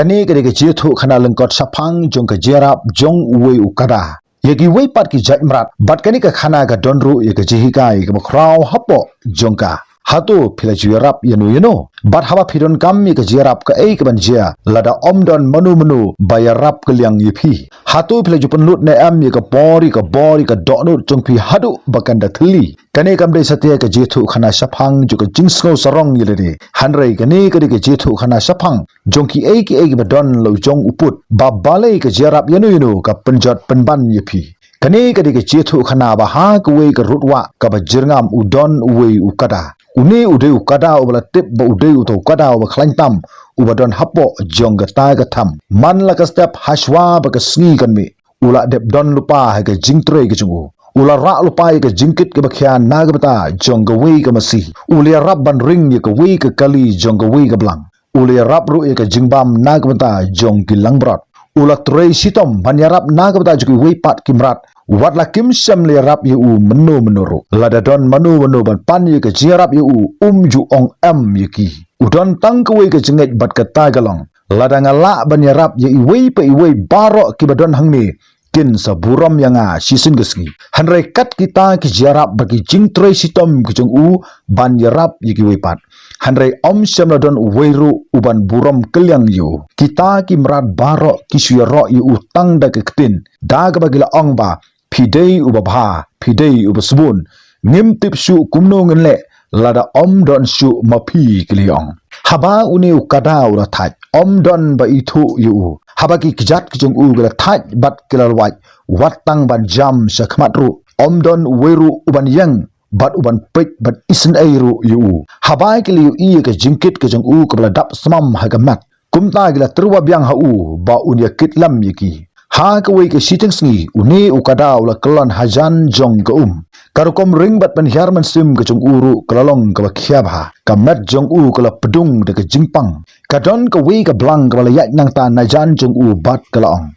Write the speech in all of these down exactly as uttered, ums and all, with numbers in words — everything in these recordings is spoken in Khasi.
Kane ka dei ka jingïathuh khana lyngkot shaphang jong ka jingïarap jong uwei u kada ïa kiwei pat ki jait mrad, bad kane ka khana ka don ruh ïa ka jinghikai kaba khraw hapoh jong ka. Hato phi la ju ïarap ïano ïano? Bad haba phi donkam ïa ka jingïarap, kaei kaban jia lada ym don mano mano ba ïarap kylliang ïa phi? Hato phi la ju pynlut ne em ïa ka por, ïa ka bor, ïa ka dohnud jong phi haduh ba kan da thylli? Kane kam dei satia ka jingïathuh khana shaphang jong ka jingsngew sarong ïa lade, hynrei kane ka dei ka jingïathuh khana shaphang jong kiei kiei kiba don la u jong u pud, ba balei ka jingïarap ïano ïano ka pynjot pynban ïa phi. Kane ka dei ka jingïathuh khana ba ha kawei ka rud wah kaba jyrngam u don uwei u kada. Une u dei u kada uba la tip ba u dei uta u kada uba khlaiñ tam, uba don hapoh jong kata ka them. Man la ka step hashwa ba ka sngi kan mih, u la dep don lypa ha ka jingtrei ka jong u. U la rah lypa ïa ka jingkit kaba khia na ka bynta jong kawei ka masi. U la ïarap ban ring ïa kawei ka kali jong kawei ka blang. U la ïarap ruh ïa ka jingbam na ka bynta jong ki langbrot. U la trei shitom ban ïarap na ka bynta jong kiwei pat ki mrad, wat la kim shym la ïarap ïa u mynno mynno ruh. Lada don mano mano ban pan ïa ka jingïarap ïa u, um ju ong em ïa ki. U don tang kawei ka jingngeit bad kata ka long, lada nga lah ban ïarap ïa iwei pa iwei baroh kiba don hangne, kin sa burom ïa nga shisien ka sngi. Hynrei kat kita ki jingïarap bad ki jingtrei shitom ki jong u ban ïarap ïa kiwei pat, hynrei ym shym la don uwei ruh uban burom kylliang ïa u. Kita ki mrad baroh ki shu ïaroh ïa u tang da ka ktien, da kaba ki la ong ba, phi dei uba bha, phi dei uba sbun. Ngim tip shuh kumno ngin leh lada ym don shuh ma phi, ki la ong. Haba une u kada u la thait, ym don ba ithuh ïa u. Haba ki kjat ki jong u ki la thait bad ki la lwait, wat tang ban jam sha khmat ruh, ym don uwei ruh uban ïeng bad uban peit bad isynei ruh ïa u. Haba ki la ïohi ïa ka jingkit ka jong u kaba la dap smam ha ka met, kumta ki la tyrwa biang ha u ba un ïa kit lem ïa ki. Ha kawei ka shiteng sngi, une u kada u la kyllon hajan jong ka um. Ka rukom ring bad pynhiar mynsiem ka jong u ruh ka la long kaba khia bha. Ka met jong u ka la pdung da ka jingpang. Ka don kawei ka blang kaba la ïaid nangta najan jong u bad ka la ong,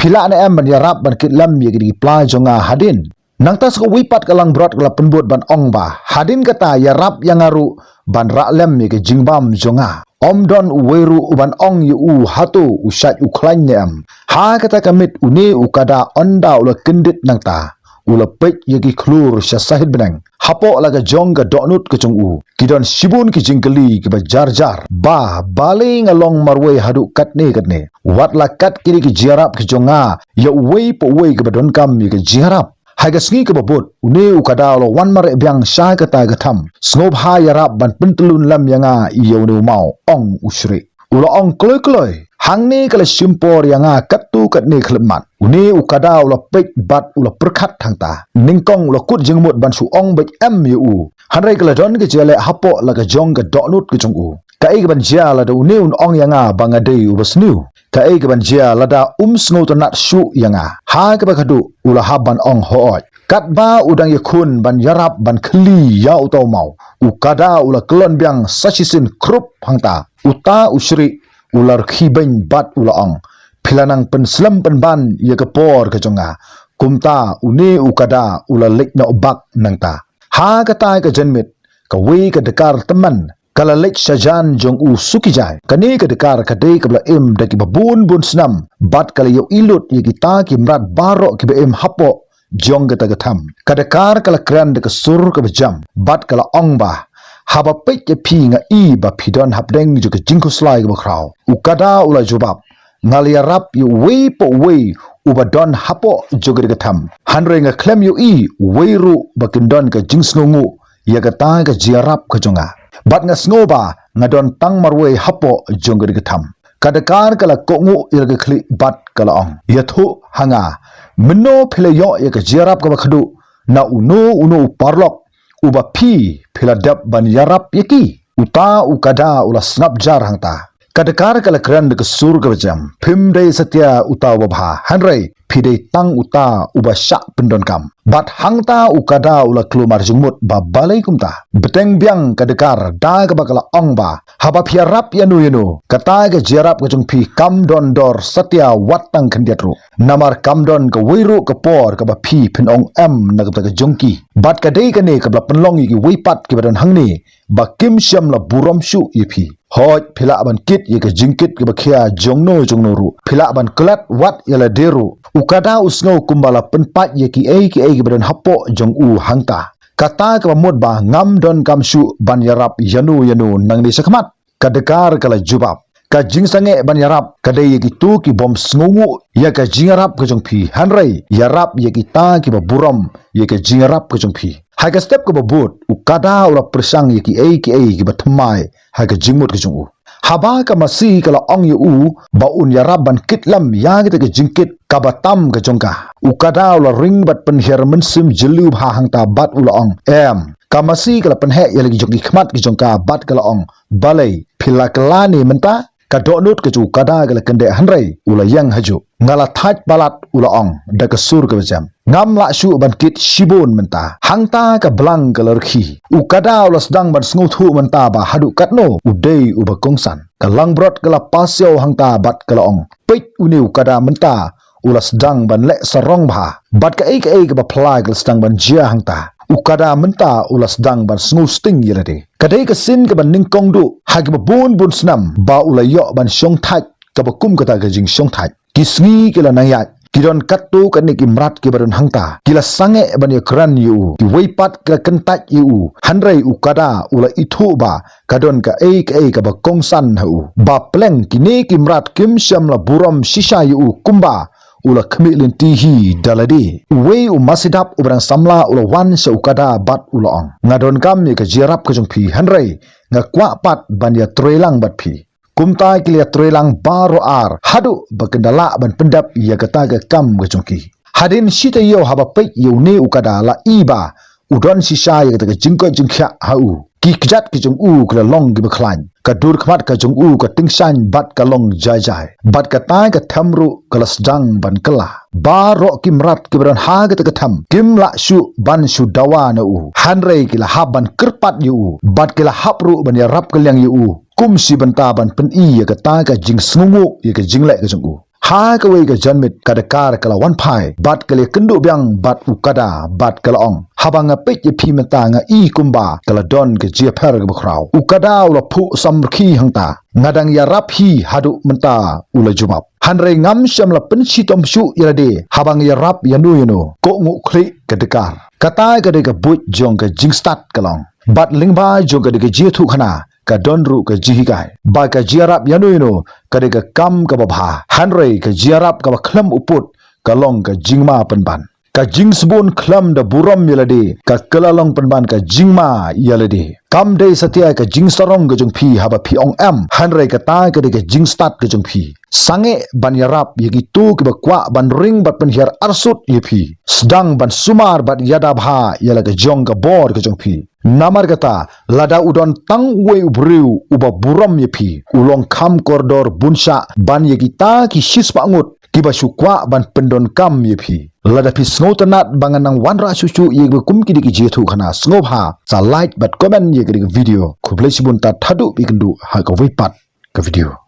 phi lah ne em ban ïarap ban kit lem ïa kine ki pla jong nga hadien? Nangta sa kawei pat ka langbrot ka la pynbud ban ong ba, hadien kata ïarap ïa nga ruh ban rah lem ïa ka jingbam jong nga. Ym don uwei ruh uban ong ïa u hato u shait u khlaiñ ne em. Ha kata ka miet une u kada ynda u la kyndit nangta, u la peit ïa ki khlur sha sahit bneng. Hapoh la ka jong ka dohnud ka jong u, ki don shibun ki jingkylli kiba jar jar. Ba, balei nga long marwei haduh katne katne? Wat la kat kine ki jingïarap ki jong nga ïa uwei pa uwei kiba donkam ïa ka jingïarap. Ha ka sngi kaba bud, une u kada u la wan mareh biang sha kata ka them. Sngewbha ïarap ban pyntyllun lem ïa nga ïa une u maw, ong u Shri. U la ong kloi kloi, hangne ka la shim por ïa nga katto katne khyllipmat. Une u kada u la peit bad u la pyrkhat hangta. Nyngkong u la kut jingmut ban shu ong beit em ïa u. Hynrei ka la don ka jingïaleh hapoh la ka jong ka dohnud ka jong u. Kaei kaban jia lada une un ong ïa nga ba nga dei uba sniew? Kaei kaban jia lada um sngewtynnat shuh ïa nga? Ha kaba khadduh u la hap ban ong hooid. Katba u dang ïakhun ban ïarap ban khylli ïa uta u maw, u kada u la kyllon biang sa shisien krup hangta. Uta u Shri u la rkhie beiñ bad u la ong, phi la nang pynslem pynban ïa ka por ka jong nga. Kumta une u kada u la leit noh bak nangta. Ha kata ka janmiet, kawei ka dkar tymmen ka la leit shajan jong u Sukijai. Kane ka dkar ka dei kaba la im da kiba bun bun snem bad ka la ïohi lut ïa kita ki mrad baroh kiba im hapoh jong kata ka them. Ka dkar ka la kren da ka sur kaba jam bad ka la ong ba, haba peit ïa phi nga i ba phi don hapdeng jong ka jingkhuslai kaba khraw. U kada u la jubab, nga la ïarap ïa uwei pa uwei uba don hapoh jong kata ka them. Hynrei nga khlem ïohi uwei ruh ba kin don ka jingsngewnguh ïa kata ka jingïarap ka jong nga. Bad nga sngew ba nga don tang marwei hapoh jong kata ka them. Ka dkar ka la kohnguh ïa la ka khlieh bad ka la ong, ïathuh ha nga, mynno phi la ïoh ïa ka jingïarap kaba khadduh na uno uno u paralok uba phi, phi la dep ban ïarap ïa ki? Uta u kada u la sngap jar hangta. Ka dkar ka la kren da ka sur kaba jam, phim dei satia uta uba bha, hynrei phi dei tang uta uba shah pyndonkam. Bad hangta u Kada u la klumar jingmut ba balei kumta. Bteng biang ka Dkar da kaba ka la ong ba, haba phi ïarap ïano ïano, kata ka jingïarap ka jong phi kam don dor satia wat tang khyndiat ruh. Namar kam don kawei ruh ka por kaba phi phin ong em na kata ka jong ki. Bad ka dei kane kaba la pynlong ïa kiwei pat kiba don hangne, ba kim shym la burom shuh ïa phi. Hooid, phi lah ban kit ïa ka jingkit kaba khia jongno jongno ruh. Phi lah ban klet wat ïa lade ruh. U Kada u sngew kumba la pynpait ïa kiei kiei kiba don hapoh jong u hangta. Kata kaba mut ba ngam donkam shuh ban ïarap ïano ïano nangne shakhmat. Ka Dkar ka la jubab. Ka jingsangeh ban ïarap ka dei ïa kito ki bym sngewnguh ïa ka jingïarap ka jong phi, hynrei ïarap ïa kita kiba burom ïa ka jingïarap ka jong phi. Ha ka step kaba bud, u Kada u la pyrshang ïa kiei kiei kiba thymmai ha ka jingmut ka jong u. Haba ka masi ka la ong ïa u ba un ïarap ban kit lem ïa kita ki jingkit kaba tam ka jong ka, u Kada u la ring bad pynhiar mynsiem jylliew bha hangta bad u la ong, em. Ka masi ka la pynheh ïa la ki jong ki khmat ki jong ka bad ka la ong, balei, phi la kylla ne mynta? Ka dohnud ka jong u Kada ka la kyndeh hynrei u la ïeng hajuh. Nga la thait palat, u la ong da ka sur kaba jem. Ngam lah shuh ban kit shibun mynta. Hangta ka blang ka la rkhie. U Kada u la sdang ban sngewthuh mynta ba haduh katno u dei uba kongsan. Ka langbrot ka la pasiaw hangta bad ka la ong, peit une u Kada mynta u la sdang ban leh sarong bha. Bad kaei kaei kaba phylla ka la sdang ban jia hangta. U Kada mynta u la sdang ban sngewsting ïa lade. Ka dei ka sien kaba nyngkong duh ha kiba bun bun snem ba u la ïoh ban shongthait kaba kum kata ka jingshongthait. Ki sngi ki la nang ïaid, ki don katto katne ki mrad kiba don hangta. Ki la sangeh ban ïakren ïa u. Kiwei pat ki la kyntait ïa u. Hynrei u Kada u la ithuh ba ka don kaei kaei kaba kongsan ha u. Ba pleng kine ki mrad kim shym la burom shisha ïa u kumba u la khmih lynti hi da lade. Uwei u masi dap uba dang samla u la wan sha u Kada bad u la ong, nga donkam ïa ka jingïarap ka jong phi hynrei nga kwah pat ban ïatreilang bad phi. Kumta ki la ïatreilang baroh ar haduh ba kin da lah ban pyndep ïa kata ka kam ka jong ki. Hadien shi taïew haba peit ïa une u Kada la i ba u don shisha ïa kata ka jingkoit jingkhiah ha u. Ki kjat ki jong u ki la long kiba khlaiñ. Ka dur khmat ka jong u ka tyngshaiñ bad ka long jai jai. Bad kata ka them ruh ka la sdang ban kylla. Baroh ki mrad kiba don ha kata ka them kim lah shuh ban shu dawa na u. Hynrei ki la hap ban kyrpad ïa u. Bad ki la hap ruh ban ïarap kylliang ïa u. Kum shi bynta ban pyni ïa kata ka jingsngewnguh ïa ka jingleh ka jong u. Ha kawei ka janmiet ka Dkar ka la wan phai bad ka la ïakynduh biang bad u Kada bad ka la ong, haba nga peit ïa phi mynta nga i kumba ka la don ka jingïapher kaba khraw. U Kada u la phuh samrkhie hangta. Nga dang ïarap hi haduh mynta, u la jubab. Hynrei ngam shym la pynshitom shuh ïa lade haba nga ïarap ïano ïano. Kohnguh khlieh ka Dkar. Kata ka dei ka buit jong ka jingstad, ka la ong. Bad lyngba jong ka dei ka jingïathuhkhana ka don ruh ka jinghikai. Ba ka jingïarap ïano ïano ka dei ka kam kaba bha. Hynrei ka jingïarap kaba khlem u pud ka long ka jingma pynban. Ka jingsbun khlem da burom ïa lade ka kylla long pynban ka jingma ïa lade. Kam dei satia ka jingsarong ka jong phi haba phi ong em. Hynrei kata ka dei ka jingstad ka jong phi. Sangeh ban ïarap ïa kito kiba kwah ban ring bad pynhiar arsut ïa phi. Sdang ban sumar bad ïada bha ïa la ka jong ka bor ka jong phi. Namar kata, lada u don tang uwei u briew uba burom ïa phi, u long kham kordor bun shah ban ïa kita ki shispah ngut kiba shu kwah ban pyndonkam ïa phi. Lada phi sngewtynnad ba ngan nang wanrah shuh shuh ïa kiba kum kine ki jingïathuhkhana, sngewbha sa like bad comment ïa kane ka video. Khublei shibun, tad haduh ba ïakynduh ha kawei pat ka video.